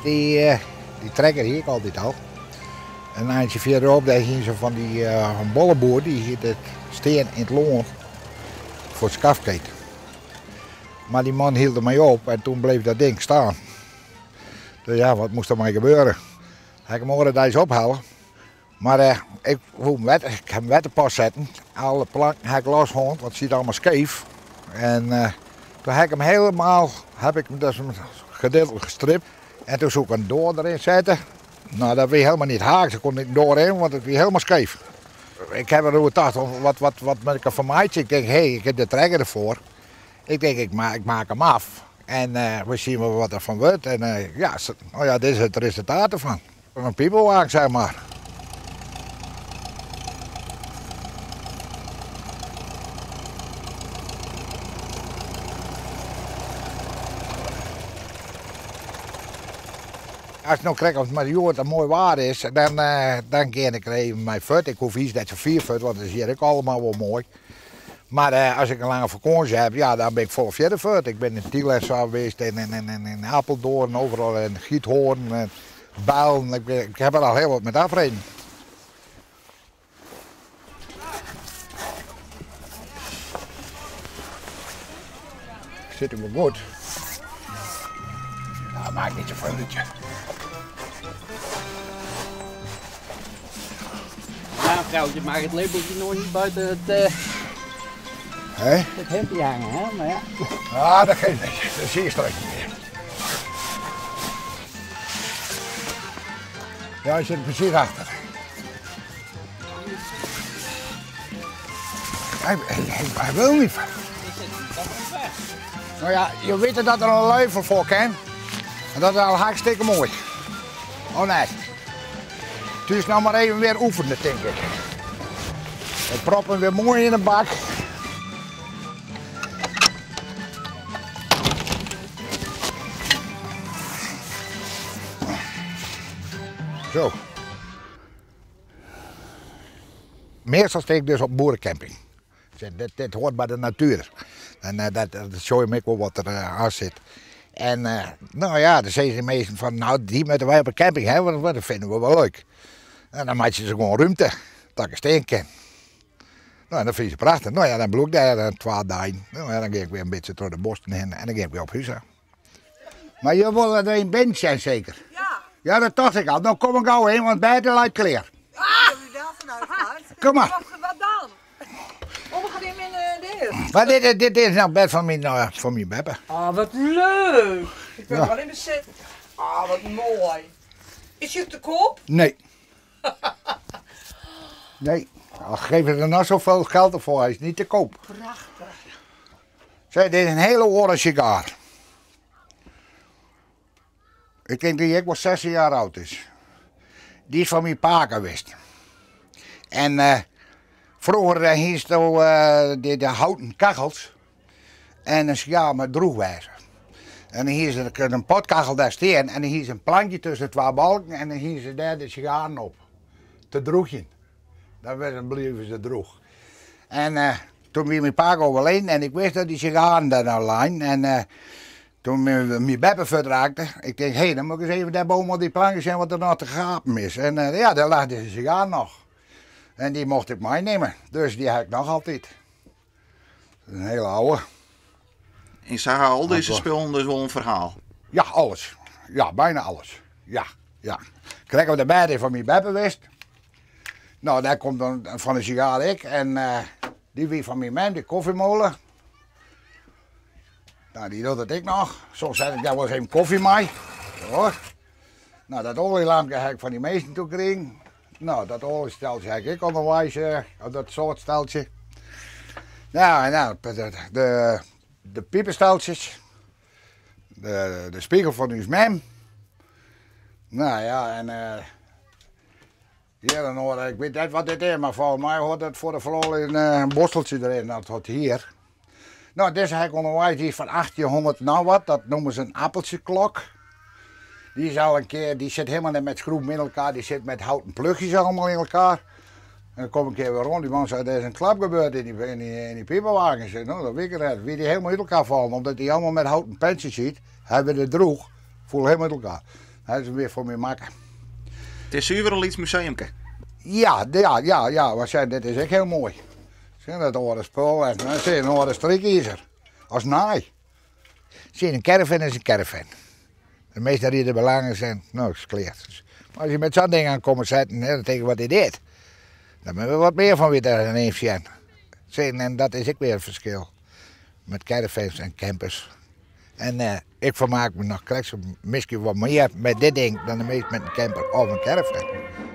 Dy, dy trekker hie ik altyd al. In eintsje fierderop dêr hiene se fan dy bolleboer, dy hie dit stean yn it lân foar it skafkeet. Mar dy man hield der mei op en toen bleef dat ding staan. Dus ja, wat moast der mei gebeure? Ha ik him oare deis ophelle. Mar ik woe him wetter, ik ha him wetterpas setten. Alle planken ha ik los hân, want it siet allemaal skeef. En toen ha ik him helemaal, heb ik hem dus gedeeltelijk gestript. En toen soe ik in doar deryn sette. No, dat wie helemaal niet haaks, der koe net in doar yn, want it wie helemaal skeef. Ik ha deroer tocht, wat, wat, wat moat ik derfan meitsje? Ik tink, hé, ik ha de trekker derfoar. Ik tink, ik ik maak him af. En we zien wel wat derfan wurdt. En ja, no ja, dit is it resultaat derfan. In pipowagen, zeg maar. As it no krekt as mei hjoed in moai waar is, dan, dan gean ik der even mei fuort. Ik hoef eins net sa fier fuort, want it is hjir ek allegear wol moai. Mar as ik in lange fakânsje ha, ja, dan bin ik folle fierder fuort. Ik bin yn Tiel en sa west en yn Apeldoorn, overal en Giethoorn en Beilen. Ik ha der al hiel wat met afreden. Sit him wol goed. Nou, maakt niet zoveel uit. Ja, vrouwtje mag het labeltje nog niet buiten het, Hè? het hemdje hangen, hè? Maar ja. Ah, dat geeft niet. Dat zie je straks niet meer. Ja, hij zit er precies achter. Hij, hij, hij wil niet. Nou ja, je weet dat er een luifel voor kan. En dat is al hartstikke mooi. Oh nee. Dus nou maar even weer oefenen, denk ik. We proppen weer mooi in de bak. Zo. Meestal sta ik dus op boerencamping. Dit, dit hoort bij de natuur. En dat, dat show je me ook wel wat er aan zit. En nou ja, dan zeggen de meesten van, nou die moeten wij op een camping hebben, want dat vinden we wel leuk. En dan maak je ze gewoon ruimte, dat ik steen kan. Nou, en dat vinden ze prachtig. Nou ja, dan bloek ik daar 12 dagen. Nou ja, dan ga ik weer een beetje door de bossen heen en dan ga ik weer op huis. Maar je wil er een binnen zijn zeker? Ja. Ja, dat dacht ik al. Nou kom ik gauw heen, want buiten lijkt kleer. Ah! Jullie daarvan uitgaat. Kom maar. Wat, wat dan? Om gaat in mijn deur. Maar dit, dit is nou bed van mijn, van mijn beppe. Ah, wat leuk. Ik ben Ja. wel in mijn zit. Ah, wat mooi. Is je te koop? Nee. Nee. Al geven er nou zoveel geld ervoor, hij is niet te koop. Prachtig. Zeg, dit is een hele oren sigaar. Ik denk dat ik wel 16 jaar oud is. Die is van mijn pa geweest. En vroeger hier zo, de houten kachels en een sigaar met droegwijzer. En dan hier is er een potkachel daar staan en dan hier is een plankje tussen twee balken en dan hier ze daar de sigaren op. Te droegjen. Dan bleven ze droeg. En toen werd mijn pa overleden en ik wist dat die sigaren daar nou lagen. En toen mijn beppe verdraakte, ik denk, hé, hey, dan moet ik eens even daar boven op die planken zijn wat er nog te gapen is. En ja, daar lag de sigaar nog. En die mocht ik meenemen, dus die heb ik nog altijd. Een hele oude. En zag al deze Appel. spullen dus wel een verhaal? Ja, alles. Ja, bijna alles. Ja, ja. Krijgen we de beide van mijn beppe wist. Nou, daar komt dan van de sigaar ik. En die wie van mijn man, de koffiemolen. Nou, die doet het ik nog. Soms zet ik daar wel eens even koffie mee. Hoor. Nou, dat olielampje heb ik van die meesten toe gekregen. Nou, dat oliesteltje heb ik onderwijs, dat soort steltje. Nou, en nou, de piepensteltjes. De spiegel van uw mem. Nou ja, en hier dan hoor ik weet net wat dit is, maar volgens mij hoort dat voor de vlol een borsteltje erin, dat hoort hier. Nou, deze heb ik onderwijs, die is van 1800 nou wat, dat noemen ze een appeltjeklok. Die is al een keer, die zit helemaal niet met schroeven in elkaar, die zit met houten plugjes allemaal in elkaar. En dan kom ik een keer weer rond, die man zei, er is een klap gebeurd in die piepenwagen. Ik zei, nou dat weet ik niet. Wie die helemaal uit elkaar vallen, omdat die allemaal met houten pentjes zit, hij werd het droeg, voel helemaal uit elkaar. Dat is mear foar my makke. It is suver in lyts museumke. Ja, ja, ja, ja, wat sei, dit is ek hiel moai. Sien dat âlde spul en dan sien in âlde strykizer as naai. Sien, in caravan is in caravan. De meeste ride belangen zijn, nou, is klear. Maar as je met sa'n ding aan komme setten, hè, dan tink ik, wat is dit? Dan moatte we wat mear fan witte en even sjen. Sien, en dat is ek wer in ferskil met caravans en campers. En ik fermaak my noch krekt sa miskien wat mear met dit ding dan de meeste met in camper of in caravan.